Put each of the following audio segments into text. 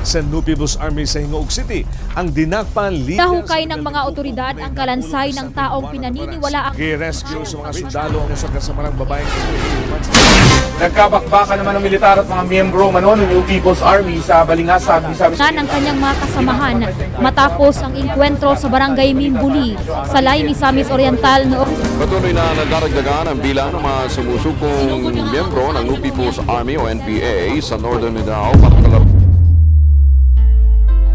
Sa New People's Army sa Gingoog City. Ang dinakpan leader Nahukay sa ng mga rebelde otoridad grupo ang na kalansay napulong ng sa taong Tijuana, pinaniniwalaang Gi-rescue sa mga sundalo ang usa ka samarang babaeng Nagkabakbakan naman ng militar at mga miyembro mano ng New People's Army sa Balingasag, Misamis nga ng kanyang mga kasamahan matapos ang engkwentro sa Barangay Mimbuli sa Lay, Misamis Oriental noong Patuloy na nadaragdagan ang bilang ng mga sumusukong miyembro ng New People's Army o NPA sa Northern Mindanao para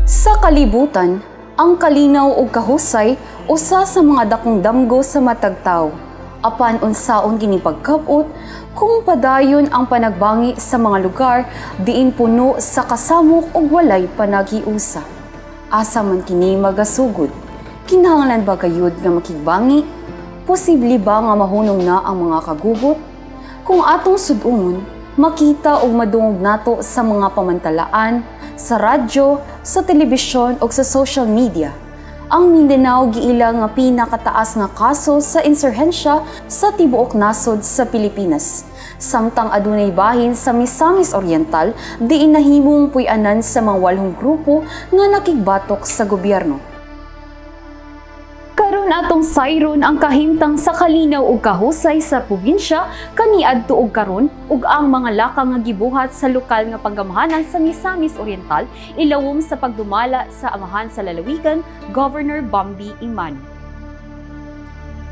Sa kalibutan, ang kalinaw ug kahusay usa sa mga dakong damgo sa matag tawo. Apan unsaon kini pagkab-ot kung padayon ang panagbangi sa mga lugar diin puno sa kasamok ug walay panaghiusa? Asa man kini magasugod? Kinahanglan ba gayud nga makigbangi? Posible ba nga mahunong na ang mga kagubot? Kung atong sud-ungon, makita o madungog nato sa mga pamantalaan, sa radyo, sa telebisyon o sa social media. Ang Mindanao giila nga pinakataas nga kaso sa insurhensya sa tibuok nasod sa Pilipinas. Samtang adunay bahin sa Misamis Oriental diin nahimong puy-anan sa mga walhong grupo nga nakigbatok sa gobyerno. Karon atong sayron ang kahimtang sa kalinaw ug kahusay sa probinsya kaniadto og karon ug ang mga lakang nga gibuhat sa lokal nga paggamhanan sa Misamis Oriental ilawom sa pagdumala sa amahan sa lalawigan, Governor Bambi Emano.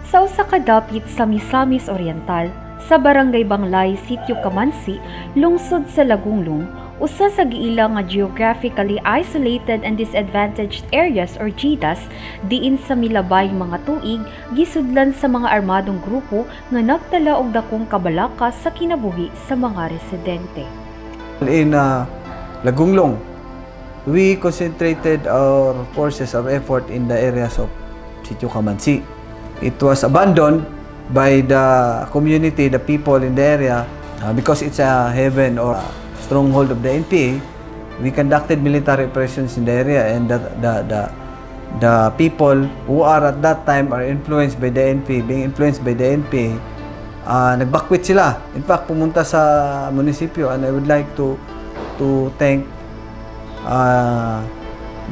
Sa usa ka dapit sa Misamis Oriental, sa Barangay Banglay, Sitio Kamansi, lungsod sa Lagonglong, usa sa giila nga geographically isolated and disadvantaged areas or GIDAS, diin sa milabay mga tuig gisudlan sa mga armadong grupo nga nagtala og dakong kabalaka sa kinabuhi sa mga residente. In Lagonglong, we concentrated our forces, our effort in the areas of Sitio Kamansi. It was abandoned by the community, the people in the area, because it's a haven or a stronghold of the NPA. We conducted military operations in the area and the people who are at that time are influenced by the NPA, being influenced by the NPA, nagbakwit sila. In fact, pumunta sa munisipyo and I would like to thank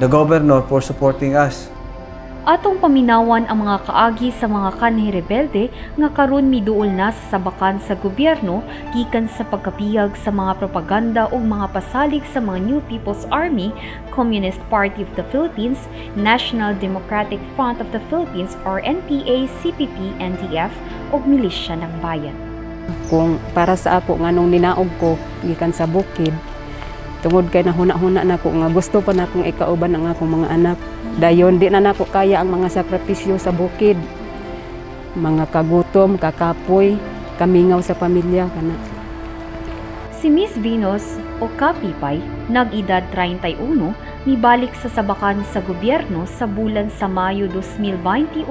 the governor for supporting us. Atong paminawan ang mga kaagi sa mga kanhi rebelde nga karon miduol na sa sabakan sa gobyerno gikan sa pagkapiyag sa mga propaganda ug mga pasalig sa mga New People's Army, Communist Party of the Philippines, National Democratic Front of the Philippines or NPA, CPP, NDF ug Milisya ng Bayan. Kung para sa ako nga nung ninaog ko gikan sa bukid, tungod kay nahuna-huna na ko nga gusto pa na akong ikauban ang akong mga anak. Dayon di na nako kaya ang mga sakripisyo sa bukid, mga kagutom, kakapoy, kamingaw sa pamilya kana. Si Miss Venus o Kapipay, nag-edad 31, mibalik sa sabakan sa gobyerno sa bulan sa Mayo 2021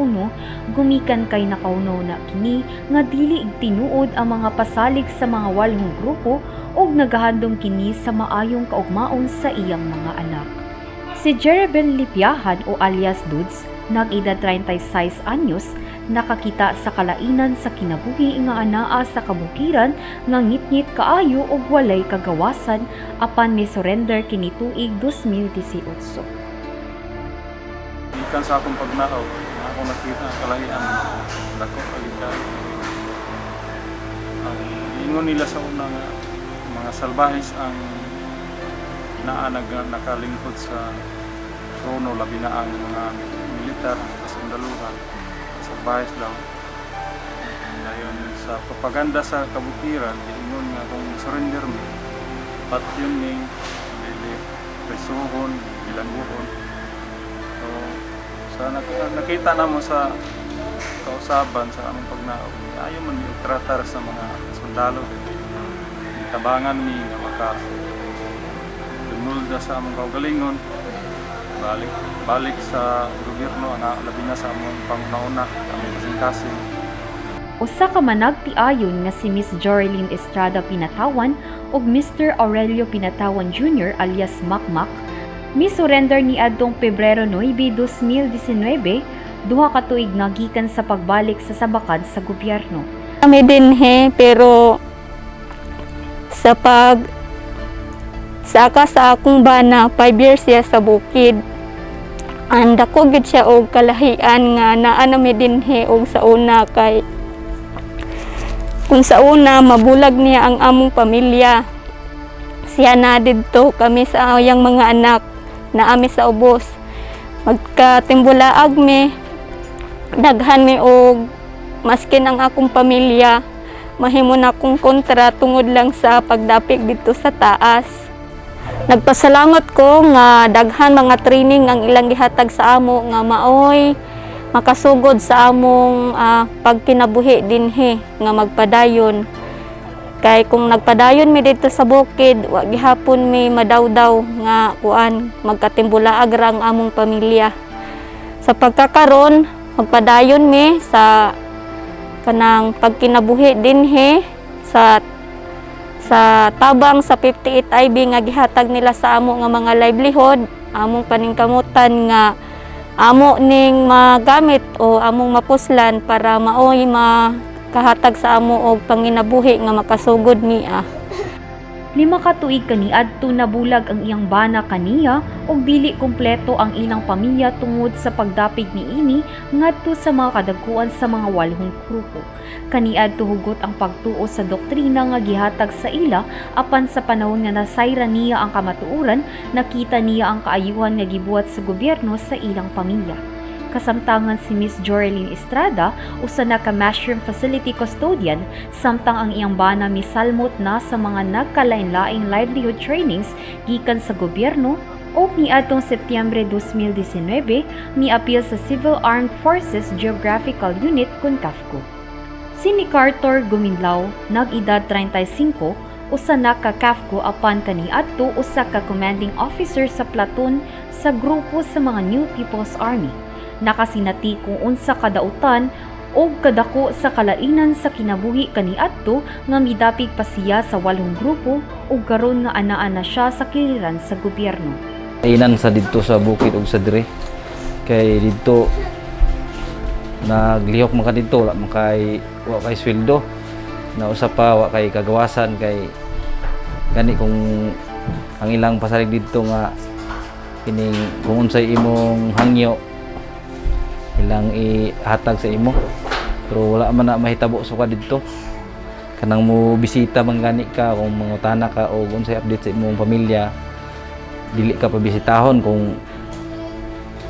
gumikan kay nakaunaw na kini nga dili tinuod ang mga pasalig sa mga walhong grupo ug nagahandom kini sa maayong kaugmaon sa iyang mga anak. Si Jerebel Lipiahan o alias Dudes, nag-edad 36 anyos, nakakita sa kalainan sa kinabuhi nga anaa sa kabukiran nga ngitngit kaayo ug walay kagawasan, apan mi surrender kini tuig 2018. Gikan sa akong pagnaog, na akong nakita ang kalahian, dako lagi ka. Ang ingon nila sa una nga mga salbahis ang naa nakalingkod sa trono, labi na ang mga militar, kasundaluhan, salbahis daw. Dayon sa propaganda sa kabukiran, giingon nga kung surrender mi, patyon ni, dili presuhon, bilangguhon. So, sa nakita namo sa kausaban sa among pagnaog, ayaw man mi og tratar sa mga sundalo. Tabangan mi nga maka dumulda sa among kaugalingon, balik balik sa gobyerno ang labi na sa among panguna-una, among kasing-kasing. Usa ka managtiayon nga si Miss Jorlyn Estrada Pinatawan ug Mr. Aurelio Pinatawan Jr. alias Makmak mi-surrender niadtong Pebrero 9, 2019, 2 ka tuig nga gikan sa pagbalik sa sabakan sa gobyerno. Kami dinhi, pero sa pag Saka sa akong bana, 5 years siya sa bukid. Ang dako gid siya og kalahian nga naa na mi dinhi og sa una, kay kung sa una mabulag niya ang among pamilya. Siya na didto, kami sa ayang mga anak na ami sa ubos. Magkatimbulaag mi, daghan mi og maskin ang akong pamilya, mahimo na akong kontra tungod lang sa pagdapig dito sa taas. Nagpasalamat ko nga daghan mga training ang ilang gihatag sa amo nga maoy makasugod sa among pagkinabuhi dinhi nga magpadayon. Kay kung nagpadayon mi dito sa bukid, wa gihapon mi madawdaw nga kuan, magkatimbulaag ra ang among pamilya. Sa pagkakaron, magpadayon mi sa kanang pagkinabuhi dinhi sa tabang sa 58 IB nga gihatag nila sa amo nga mga livelihood, among paningkamutan nga amo ning magamit o among mapuslan para maoy makahatag sa amo og panginabuhi nga makasugod niya. 5 ka tuig kaniadto, nabulag ang iyang bana kaniya ug dili kumpleto ang ilang pamilya tungod sa pagdapig niini ngadto sa mga kadagkuan sa mga walhong grupo. Kaniadto hugot ang pagtuo sa doktrina nga gihatag sa ila, apan sa panahon nga nasayran niya ang kamatuoran, nakita niya ang kaayuhan nga gibuhat sa gobyerno sa ilang pamilya. Kasamtangan si Miss Jorelyn Estrada, usa na ka mushroom facility custodian, samtang ang iyang bana misalmot na sa mga nagkalain-laing livelihood trainings gikan sa gobyerno o niadtong Setyembre 2019 miapil sa Civil Armed Forces Geographical Unit kon CAFGU. Si ni Carter Guminlaw, nag-edad 35, usa na ka CAFGU apan kaniadto usa ka commanding officer sa platoon sa grupo sa mga New People's Army. Nakasinati kung unsa kadautan og kadako sa kalainan sa kinabuhi kaniadto nga midapig pa siya sa walong grupo ug karon nga anaa na siya sa kiliran sa gobyerno. Inan sa didto sa bukid ug sa dire kay didto naglihok man ka didto, wala man kay, wa kay sweldo na usa pa, wa kay kagawasan. Kay gani kung ang ilang pasalig didto nga kining kung unsay imong hangyo, ilang ihatag sa imo, pero wala man na mahitabo suka didto. Kanang mo bisita man gani ka, kung mangutana ka o unsay update sa imong pamilya, dili ka pabisitahon kung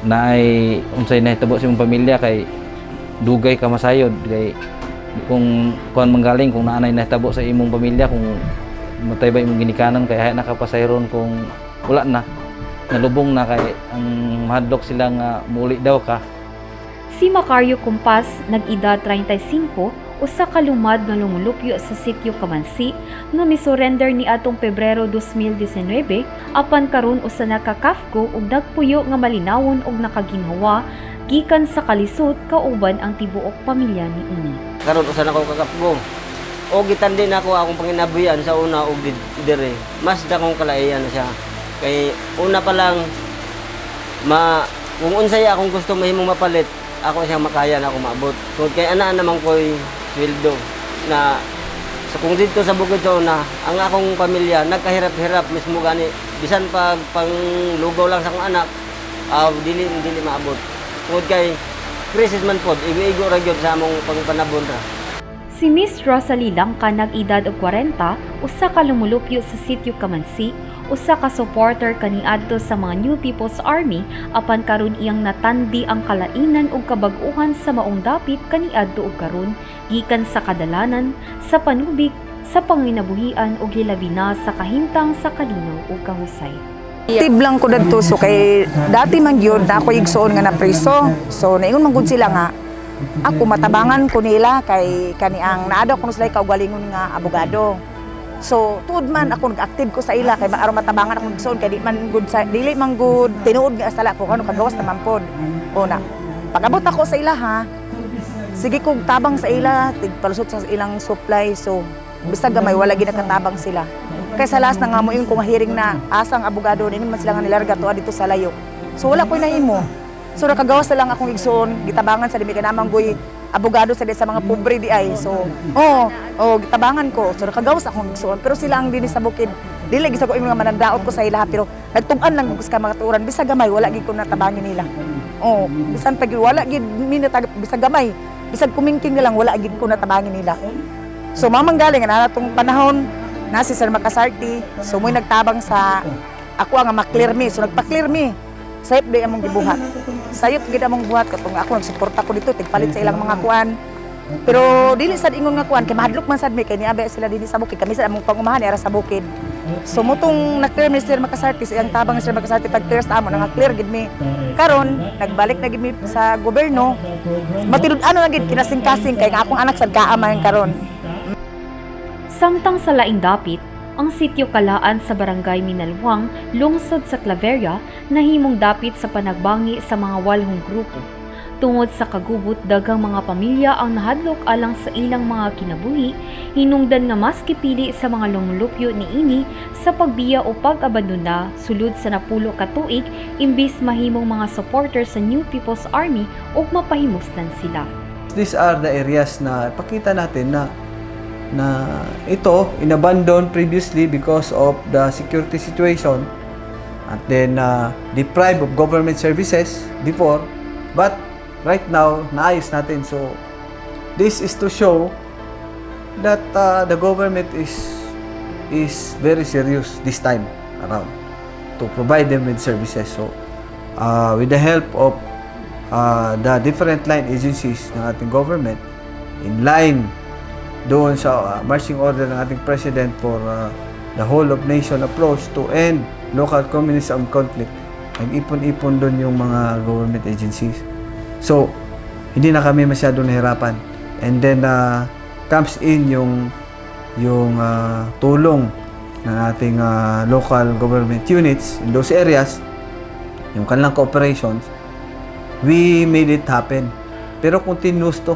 naay unsay nahitabo sa imong pamilya, kay dugay ka masayod. Kay kung kuan manggaling, kung naanay nahitabo sa imong pamilya, kung matay ba imong ginikanan, kay hay na ka pasayron kung wala na, nalubong na, kay ang mahadlok sila nga muuli daw ka. Si Macario Kumpas, nag-edad 35, usa ka lumad nga lumulupyo sa sitio Kamansi nga misurrender ni atong Pebrero 2019, apan karon usa na ka CAFGU ug nagpuyo nga malinawon ug nakaginhawa gikan sa kalisod kauban ang tibuok pamilya niini. Karon usa na ko ka CAFGU. O gitandi na ako akong panginabuhian sa una og dire. Mas dakong kalaiyan na siya. Kay una pa lang, ma kung unsay akong gusto mahimong mapalit, ako siyang makaya na ako maabot. Kung kay ana naman ko'y sweldo na sa kung dito sa bukid sa una, ang akong pamilya nagkahirap-hirap mismo gani, bisan pag panglugaw lang sa akong anak, dili dili maabot. Tungod kay crisis man pod, igo-igo ra gyud sa among pangpanabon ra. Si Miss Rosalie Langka, nag-edad og 40, usa ka lumulupyo sa sitio Kamansi, usa ka supporter kaniadto sa mga New People's Army, apan karon iyang natandi ang kalainan ug kabag-uhan sa maong dapit kaniadto ug karon gikan sa kadalanan, sa panubik, sa panginabuhian ug hilabi na sa kahimtang sa kalinaw ug kahusay. Active lang ko dadto, so kay dati man gyud na ako igsuon nga napriso. So naingon man gud sila nga ako matabangan ko nila kay kani ang naa daw kuno sila kaugalingon nga abogado. So tuod man ako nag-active ko sa ila kay aron matabangan akong igsuon, kay di man gud sa dili man gud tinuod nga sala ko kano kagawas naman pod. O na pag-abot ako sa ila ha, sige kog tabang sa ila, tigpalusot sa ilang supply, so bisag gamay wala gid nakatabang sila. Kay sa last na nga mo yung kung hearing na asang abogado, ningon man sila nga nilarga tuwa dito sa layo. So wala ko'y nahimo. So nakagawas na lang akong igsoon, gitabangan sa dimi kay namang goy abogado sa di sa mga pobre di ay. So oh, gitabangan ko. So nakagawas akong igsoon, pero sila ang dinhi sa bukid. Dili gisa ko ingon nga manandaot ko sa ilaha, pero nagtug-an lang ko sa kamatuoran, bisag gamay wala gid ko natabangi nila. Oh, bisan pag wala gid mi natag bisag gamay, bisag kumingking na lang, wala gid ko natabangi nila. So mamang galing na atong panahon na si Sir Makasarti, so mo'y nagtabang sa ako nga ma-clear mi. So nagpa-clear mi. Sayop di among gibuhat. Sayop gid among buhat katong ako nagsuporta ko dito tigpalit sa ilang mga kuan. Pero dili sad ingon nga kuan kay mahadlok man sad mi kay niabe sila dinhi sa bukid, kami sa among pangumahan ara sa bukid. So mutong na-clear mi Sir Makasarti, sa iyang tabang ni Sir Makasarti pag clear sa amo, nga clear gid mi. Karon nagbalik na gid mi sa gobyerno. Matinud-ano na gid kinasing-kasing kay nga akong anak sad kaaman karon. Samtang sa laing dapit, ang sitio Kalaan sa Barangay Minalwang, lungsod sa Claveria, nahimong dapit sa panagbangi sa mga walhong grupo. Tungod sa kagubot, daghang mga pamilya ang nahadlok alang sa ilang mga kinabuhi, hinungdan nga mas kipili sa mga lumulupyo niini sa pagbiya o pag-abandona sulod sa 10 ka tuig imbis mahimong mga supporter sa New People's Army ug mapahimuslan sila. These are the areas na pakita natin na ito inabandon previously because of the security situation and then deprived of government services before, but right now naayos natin. So this is to show that the government is very serious this time around to provide them with services. So with the help of the different line agencies ng ating government, in line doon sa marching order ng ating president for the whole of nation approach to end local communist armed conflict, nag-ipon-ipon doon yung mga government agencies. So, hindi na kami masyadong nahirapan. And then, comes in yung tulong ng ating local government units in those areas, yung kanilang cooperations, we made it happen. Pero continuous to.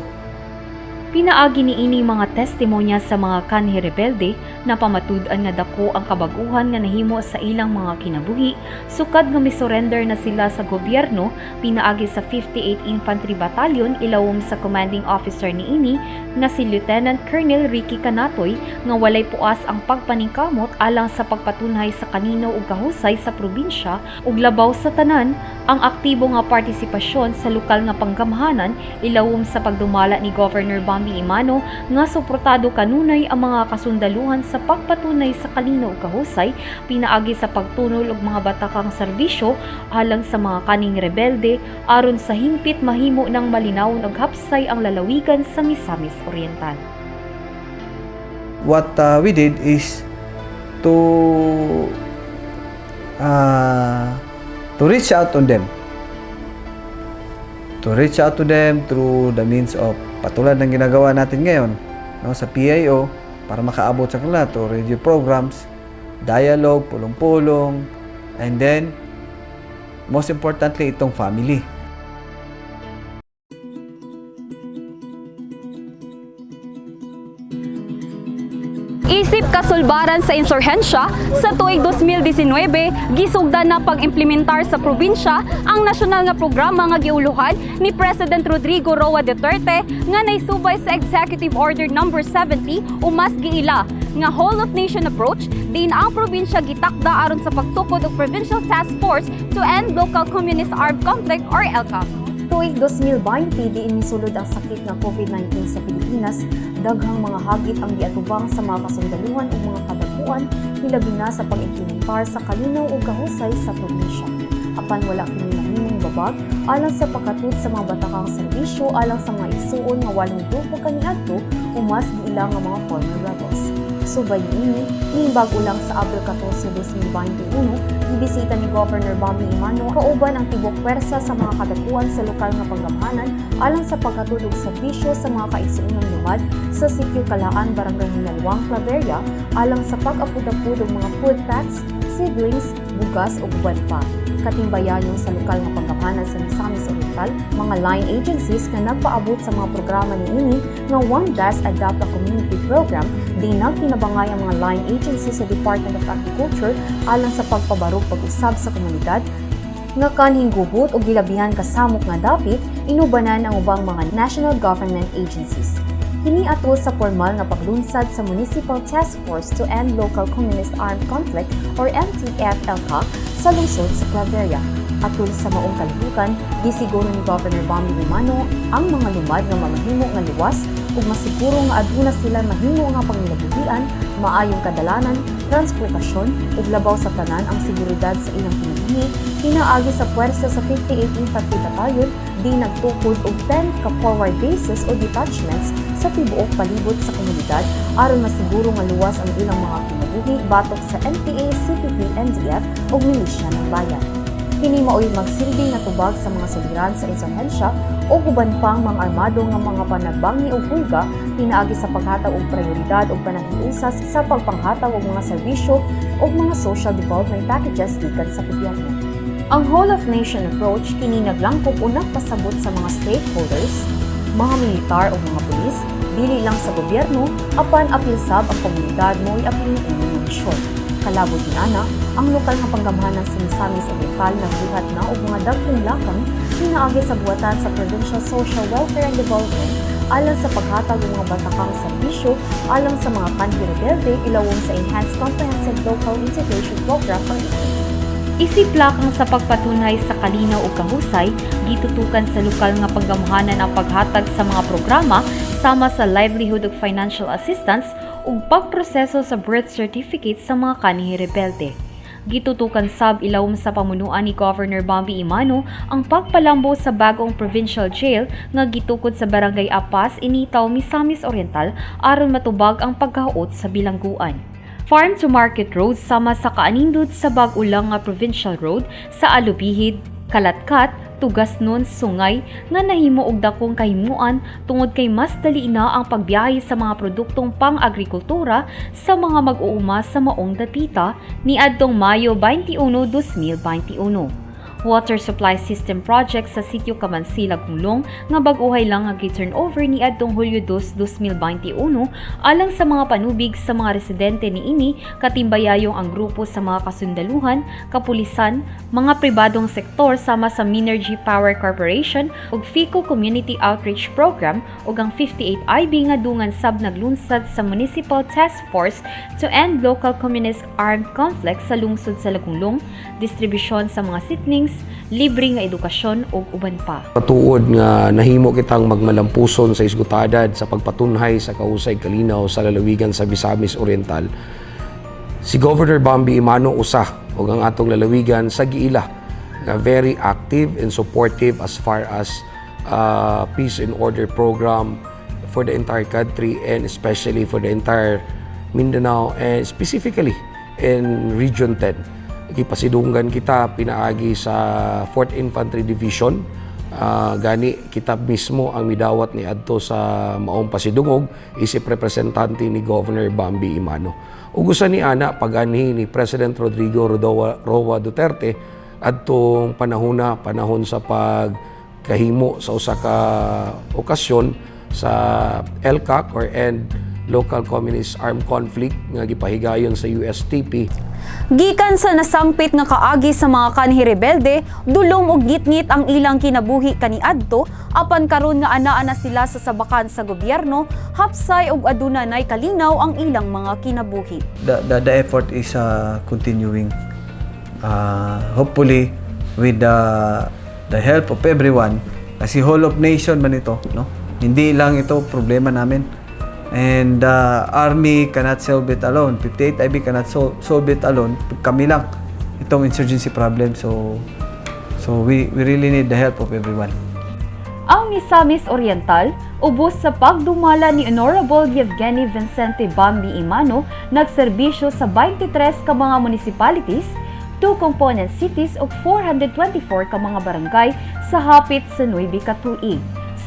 Pinaagi niini mga testimonya sa mga kanhi rebelde na pamatud-an nga dako ang kabaguhan nga nahimo sa ilang mga kinabuhi sukad nga misurrender na sila sa gobyerno pinaagi sa 58 Infantry Battalion ilawom sa commanding officer niini nga si Lieutenant Colonel Ricky Canatoy, nga walay puas ang pagpaningkamot alang sa pagpatunhay sa kalinaw ug kahusay sa probinsya ug labaw sa tanan ang aktibo nga partisipasyon sa lokal nga panggamhanan ilawom sa pagdumala ni Governor Bambi Emano nga suportado kanunay ang mga kasundaluhan sa pagpatunay sa kalinaw ug kahusay pinaagi sa pagtunol og mga batakang serbisyo alang sa mga kaning rebelde aron sa hingpit mahimo ng malinawon og hapsay ang lalawigan sa Misamis Oriental. What we did is to reach out on them. To reach out to them through the means of patulad ng ginagawa natin ngayon, no, sa PIO para makaabot sa kanila to radio programs, dialogue, pulong-pulong, and then most importantly itong family. Isip kasulbaran sa insurhensya, sa tuig 2019, gisugdan na pag-implementar sa probinsya ang nasyonal nga programa nga giuluhan ni President Rodrigo Roa Duterte nga naisubay sa Executive Order Number 70 o mas giila nga whole of nation approach, diin ang probinsya gitakda aron sa pagtukod og Provincial Task Force to End Local Communist Armed Conflict or ELCAC. Tuig 2020, diin misulod ang sakit nga COVID-19 sa Pilipinas, daghang mga hagit ang giatubang sa mga kasundaluhan ug mga kadakuan, hilabi na sa pag-implementar sa kalinaw ug kahusay sa probinsya. Apan wala kini mahimong babag alang sa paghatod sa mga batakang serbisyo alang sa mga igsuon nga walong grupo kaniadto o mas giila nga mga former rebels. Subay niini, ning bag-o lang sa Abril 14, 2021, gibisita ni Governor Bambi Emano kauban ang tibok pwersa sa mga kadakuan sa lokal nga panggamhanan alang sa paghatod og serbisyo sa mga kaigsuonang lumad sa Sitio Kalaan, Barangay Minalwang, Claveria, alang sa pag-apud-apud og mga food packs, seedlings, bugas ug uban pa. Katimbayayon sa lokal nga panggamhanan sa Misamis Oriental, mga line agencies nga nagpaabot sa mga programa niini nga One Desk Adopt a Community Program, di nagtinabangay ang mga line agencies sa Department of Agriculture alang sa pagpabarog pag-usab sa komunidad nga kanhing gubot o gilabihan kasamok nga dapit inubanan ang ubang mga national government agencies. Kini atol sa formal nga paglunsad sa Municipal Task Force to End Local Communist Armed Conflict or MTF-ELCAC sa lungsod sa Claveria. Atol sa maong kalihukan, gisiguro ni Governor Bambi Emano ang mga lumad nga mamahimo nga luwas ug masiguro nga aduna sila mahimo nga panginabuhian, maayong kadalanan, transportasyon ug labaw sa tanan ang seguridad sa ilang kinabuhi pinaagi sa puwersa sa 58 Infantry Battalion di nagtukod og 10 ka forward bases o detachments sa tibuok palibot sa komunidad aron masiguro nga luwas ang ilang mga kinabuhi batok sa NPA, CPP, NDF ug milisya ng bayan. Kini mao'y magsilbi nga tubag sa mga suliran sa insurhensya o uban pang mga armado nga mga panagbangi og hulga pinaagi sa paghatag og prioridad ug panaghiusa sa pagpanghatag og mga serbisyo ug mga social development packages gikan sa gobyerno. Ang whole of nation approach kini naglangkob o nagpasabot sa mga stakeholders, mga militar o mga pulis, dili lang sa gobyerno, apan apil sab ang komunidad, mo'y apil niini nga misyon. Kalabot niana, ang lokal nga panggamhanan sa Misamis Oriental nagbuhat na og mga dagkong lakang pinaagi sa buhatan sa Provincial Social Welfare and Development alang sa paghatag og mga batakang serbisyo alang sa mga kanhi rebelde ilawom sa Enhanced Comprehensive Local Integration Program or ECIP. Isip lakang sa pagpatunhay sa kalinaw ug kahusay, gitutukan sa lokal nga panggamhanan ang paghatag sa mga programa sama sa livelihood ug financial assistance ug pagproseso sa birth certificate sa mga kanhi rebelde. Gitutukan sab ilawom sa pamunuan ni Governor Bambi Emano ang pagpalambo sa bagong provincial jail nga gitukod sa Barangay Apas, Initao, Misamis Oriental aron matubag ang pagkahuot sa bilangguan. Farm to Market Road sama sa kaanindot sa bag-o lang nga provincial road sa Alubijid, Kalatkat, Tugasnon, Sungay nga nahimo og dakong kahimuan tungod kay mas dali na ang pagbiyahe sa mga produktong pang-agrikultura sa mga mag-uuma sa maong dapita niadtong Mayo 21, 2021. Water supply system project sa Sitio Kamansi, Lagonglong nga bag-ohay lang ang turnover ni adtong Hulyo 2, 2021 alang sa mga panubig sa mga residente niini, katimbayayong ang grupo sa mga kasundaluhan, kapulisan, mga pribadong sektor sama sa Minergy Power Corporation ug FICO Community Outreach Program ug ang 58 IB nga dungan sab naglunsad sa Municipal Task Force to End Local Communist Armed Conflict sa lungsod sa Lagonglong, distribusyon sa mga seedlings, libre nga edukasyon ug uban pa. Matuod nga nahimo kitang magmalampuson sa isgutadad sa pagpatunhay sa kahusay kalinaw sa lalawigan sa Misamis Oriental. Si Governor Bambi Emano usa ug ang atong lalawigan sa giila nga very active and supportive as far as peace and order program for the entire country and especially for the entire Mindanao and specifically in Region 10. Gipasidunggan kita pinaagi sa 4th Infantry Division. Gani kita mismo ang midawat ni adto sa maong pasidungog isip representante ni Governor Bambi Emano. Ug usa ni ana paganhi ni President Rodrigo Roa Duterte adtong panahona, panahon sa pagkahimo sa usa ka okasyon sa ELCAC or End Local Communist Armed Conflict nga gipahigayon sa USTP. Gikan sa nasangpit nga kaagi sa mga kanhi rebelde, dulong og ngitngit ang ilang kinabuhi kaniadto, apan karon nga anaa na sila sa sabakan sa gobyerno, hapsay og aduna nay kalinaw ang ilang mga kinabuhi. The effort is continuing. Hopefully, with the help of everyone, kasi whole of nation man ito, no? Hindi lang ito problema namin. And the army cannot solve it alone. 58 IB cannot solve it alone. Kami lang itong insurgency problem. So we really need the help of everyone. Ang Misamis Oriental, ubos sa pagdumala ni Honorable Yevgeny Vicente Bambi Emano, nagserbisyo sa 23 ka mga municipalities, 2 component cities ug 424 ka mga barangay sa hapit sa 9 ka tuig.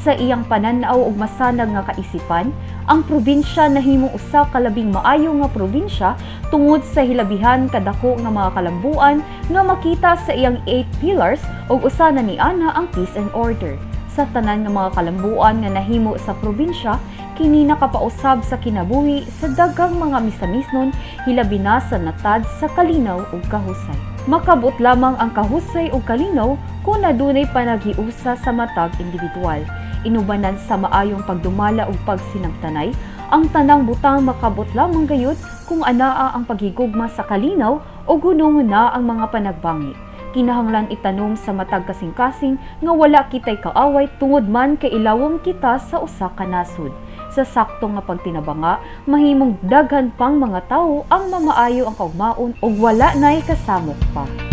Sa iyang pananaw ug masanag nga kaisipan, ang probinsya nahimong usa ka labing maayo nga probinsya tungod sa hilabihan kadako nga mga kalambuan nga makita sa iyang 8 pillars ug usa na niana ang peace and order. Sa tanan nga mga kalambuan nga nahimo sa probinsya, kini nakapausab sa kinabuhi sa daghang mga Misamisnon, hilabi na sa natad sa kalinaw ug kahusay. Makabot lamang ang kahusay ug kalinaw kung adunay panaghiusa sa matag individual. Inubanan sa maayong pagdumala ug pagsinabtanay, ang tanang butang makabot lamang gayud kung anaa ang paghigugma sa kalinaw o gunungon na ang mga panagbangi. Kinahanglan itanom sa matag kasing-kasing nga wala kitay kaaway tungod man kay ilawom kita sa usa ka nasud. Sa sakto nga pagtinabanga, mahimong daghan pang mga tawo ang mamaayo ang kaugmaon ug wala nay kasamok pa.